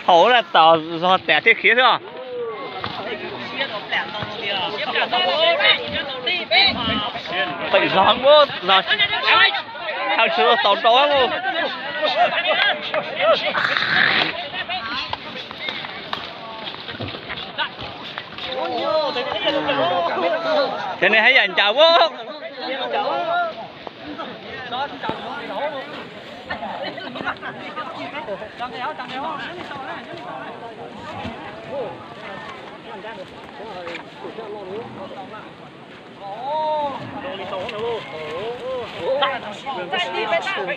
Thaum ub na tos zog tas thiaj khiav xwb os. Teem zog ua zog, thaum tsis tau tau rau mus. Ces nws haj yam ncaws ua.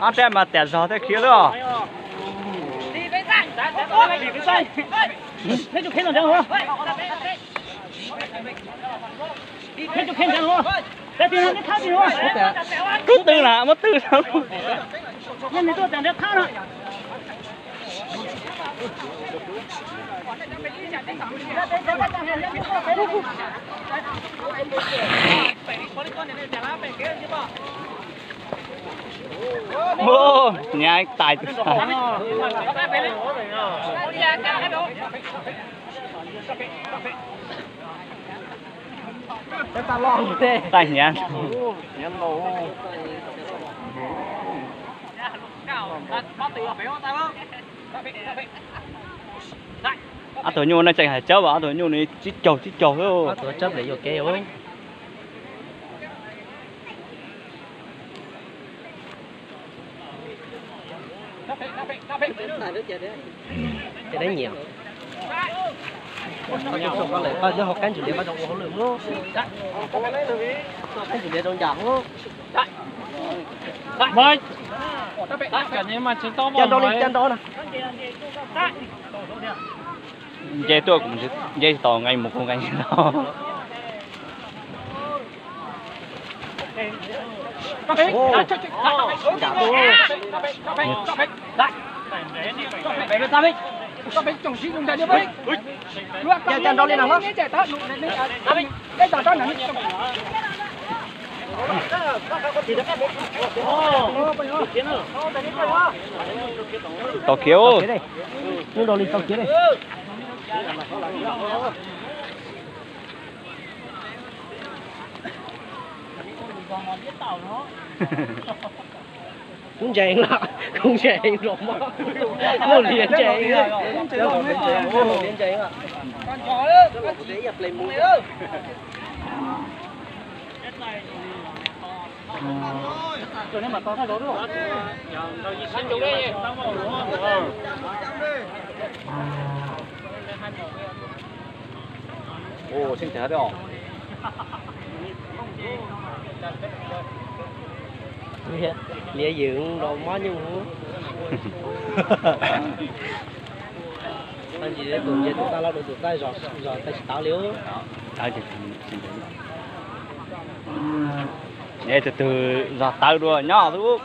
Ob rab mas tas zog thiaj khiav lawm. Rub tw na, muab tw. Nyav tais tus. Tais nyav. Ob tug nyuj no tseem hais tsawb, ob tug nyuj no tsib caug tsib caug xwb. Ces dab nyiam. Koj cov hauv qab ntsis lias koj tau ua hauj lwm mus. Hauv qab ntsis lias rau ncas mus. Cas nrau li cas nrau na. Nce tuaj, nce tsis tau nqee mus kuv nqee tsis tau. Cas nrau li no. Tau khiav. Nrau li tau khiav li. Kuv ntseeg lawm, kuv ntseeg los mas. Muaj lias ntseeg, lias ntseeg. Liav ywm los mob nyuj. Tus tsis tau los tus txaij zog tsis tau li. Tus twg zog tawv dua nyob xwb.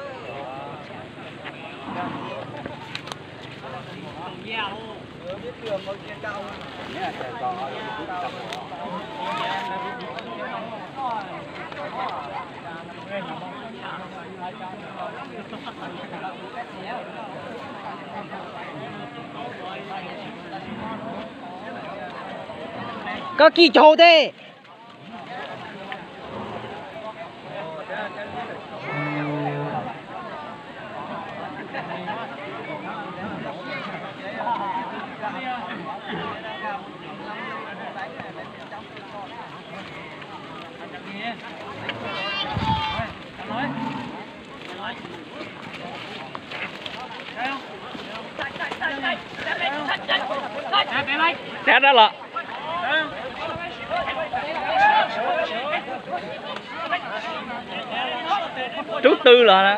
Koj kis caug tes. Tag dab los. Rub tw los na.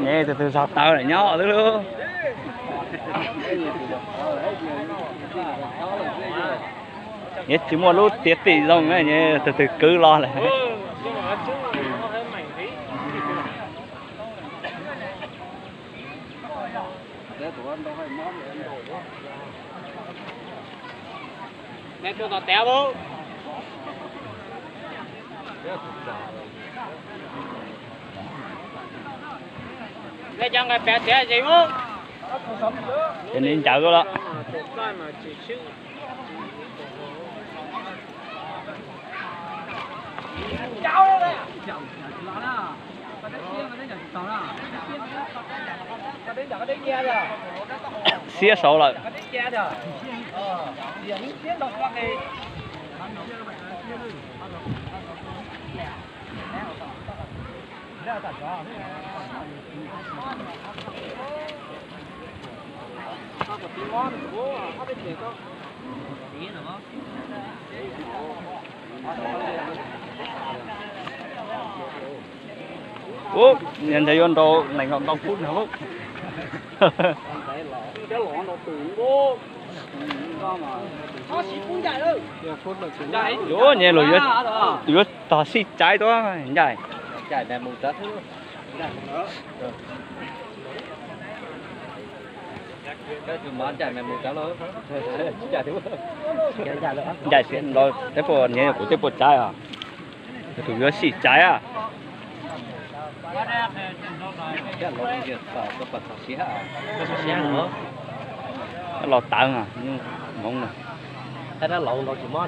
Neb tus twg zog tawv lawm nyob xwb lauj. Neb tsis muaj lub tiav tim zoo, tus twg kwv los lawm. Ces nws ncaws lawm. Xiab saud lawm. Ub, niag ntawd yuav nrau nees nkaum ntau kub no lauj. Yuav nyias lus yuav tog sij caiv tuab ncaim. Ncaim xiav nrau tej puas niam kuv tej puas caiv os. Tus yuav sij caiv a. Los tawv hmoov no. Nrau tsis mob,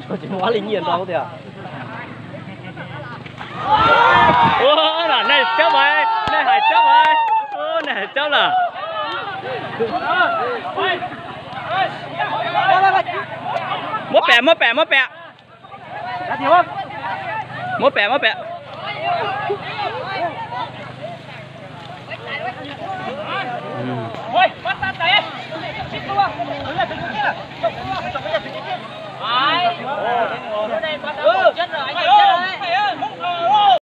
nrau tsis mob li nyiaj nrau tiag. Ua, nej cawb mas, nej hais cawb mas, nej hais cawb lawm. Muab pem, muab pem, muab pem. Muab pem, muab pem.